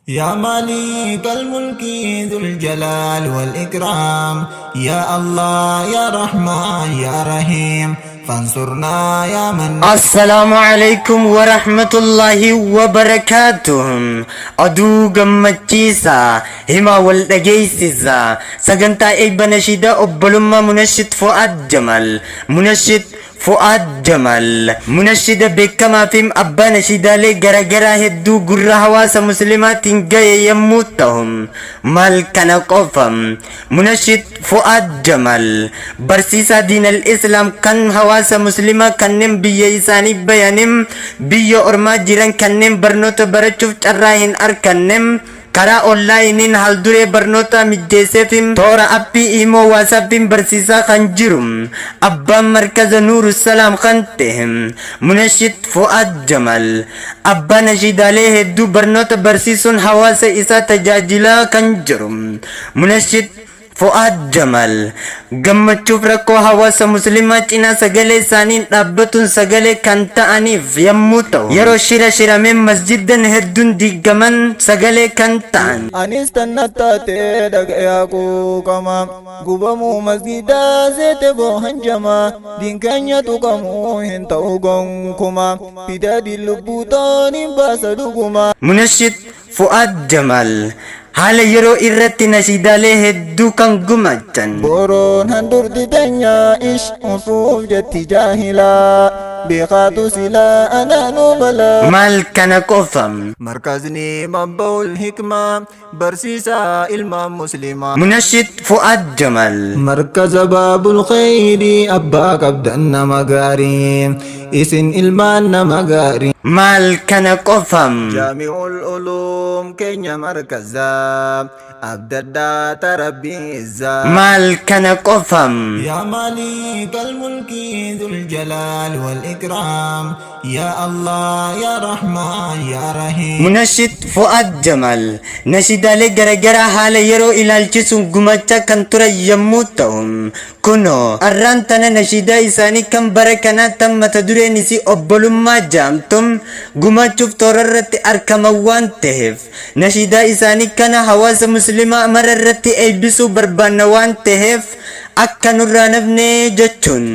يا مالك الملك ذو الجلال والإكرام، يا الله يا رحمن يا رحيم، فانصرنا يا من. Assalaamu alaikum warahmatullahi wabarakaatuh. Oduu gammachiisaa himaa wal dhageessisaa, sagantaa eebba nashiidaa obbolummaa Munashid Fu'aad Jamal. Munashid Fu'aad Jamal munashida beekamaa fi abbaa nashiidaalee garaagaraa hedduu gurra hawaasa muslimaatiin gahe yommuu ta'u, maal kana qofa, Munashid Fu'aad Jamal barsiisaa diinal islaam kan hawaasa muslimaa kanneen biyya isaanii bayanim biyya ormaa jiran, kanneen barnoota barachuuf carraa hin arkanne, karaa onlaayiniin haalduree barnoota mijjeesseef toora appii Imo, WhatsAppiin barsiisaa kan jiru, abbaan markaza Nuuru Salaam kan ta'e Munashid Fu'aad Jamal, abbaa nashiidaalee hedduu barnoota barsiisuun hawaasa isaa tajaajilaa kan jiru Munashid Fu'aad Jamal gammachuuf rakkoo hawaasa muslimaa cinaa sagalee isaaniin dhaabbatuun sagalee kan ta'aniif yommuu ta'u, yeroo shira shirameen masjiddan hedduun diigaman sagalee kan ta'an. Anis tanna taatee dhagayaa quuqama, gubamuu masgidaa seete boohanjama, diinkeenya tuqamuu hin ta'u gonkuma, fidaadii lubbuu tooniin baasa dhuguma. Munashid Fu'aad Jamal haala yeroo irratti nashiidaalee hedduu kan gumaachan. Boroon handurti teenya ish ufuuf jetti jaahilaa, beekaatu silaa anaanuu balaa. Maal kana qofa. Markazni mabba'ul hikmaa, barsiisaa ilmaan muslimaa. Munashid Fu'aad Jamal. Markaza baabul khayrii, abbaa qabdan nama gaarii, isin ilmaan nama gaarii. Maal kana qofa. Jaami'ul Uluum keenya markazaa, abdaddaa tarabbii izzaa. Maal kana qofa. يا مالك الملك ذو الجلال والإكرام، يا الله يا رحمن يا رحيم. Munashid Fu'aad Jamal nashidaalee garagaraa haala yeroo ilaalchisuun gumachaa kan ture yommuu ta'u, kunoo arraan tana nashidaa isaanii kan bara kanaa tan mata dureen isii obbolummaa jaamtum gumachuuf toora irratti argaman waan ta'eef, nashidaa isaanii kana hawaasa muslimaa mara irratti eebbisuu barbaanna waan ta'eef akka nurraa nafne jechuun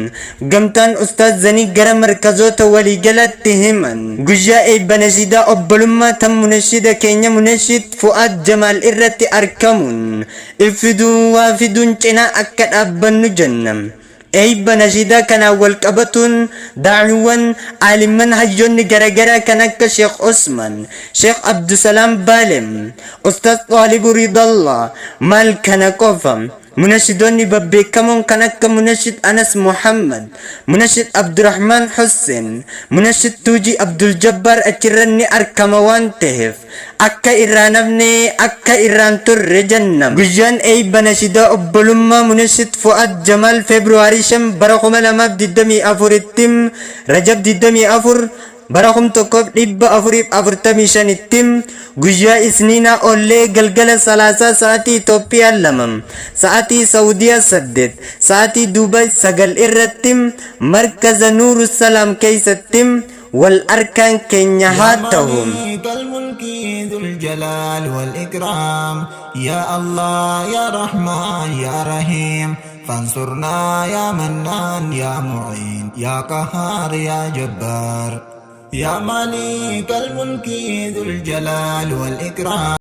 gamtaan ustaazanii gara markazoota waliigalatti himan. Guyyaa eebba nashidaa obbolummaa tan munashida keenya Munashid Fu'aad Jamaal irratti argamuun iffiduun waa fiduun cinaa akka dhaabbannu jenna. Eebba nashidaa kanaan wal qabatuun daa'iiwwan, aalimman, hayyoonni garagaraa kan akka Sheekh Osman, Sheekh Abdusalaam Baalem, Ustaaz Xaalibu Ridallah, maal kana qofa, munashidoonni babbeekamoon kan akka Munashid Anas Muhammad, Munashid Abdurrahman Hussein, Munashid Tuujii Abdul Jabbaar achirran ni argama waan ta'eef akka irraa nafne, akka irraan turre jenna. Guyyaan eebba nashidaa obbolummaa Munashid Fu'aad Jamaal Feebruwaarii 5 bara 2024tti, Rajab 24 bara 1445tti, guyyaa Isniinaa ollee galgala salaasaa sa'aatii Itoophiyaa 2, sa'aatii Saawudiyaa 8, sa'aatii Duubay 9 irratti markaza Nuuru Salaam keessatti wal arkaan keenya haa ta'u. مالك الملك ذو الجلال والإكرام، يا الله يا رحمن يا رحيم، فانصرنا يا منان يا معين يا قهار يا جبار، يا مالك الملك ذو الجلال والإكرام.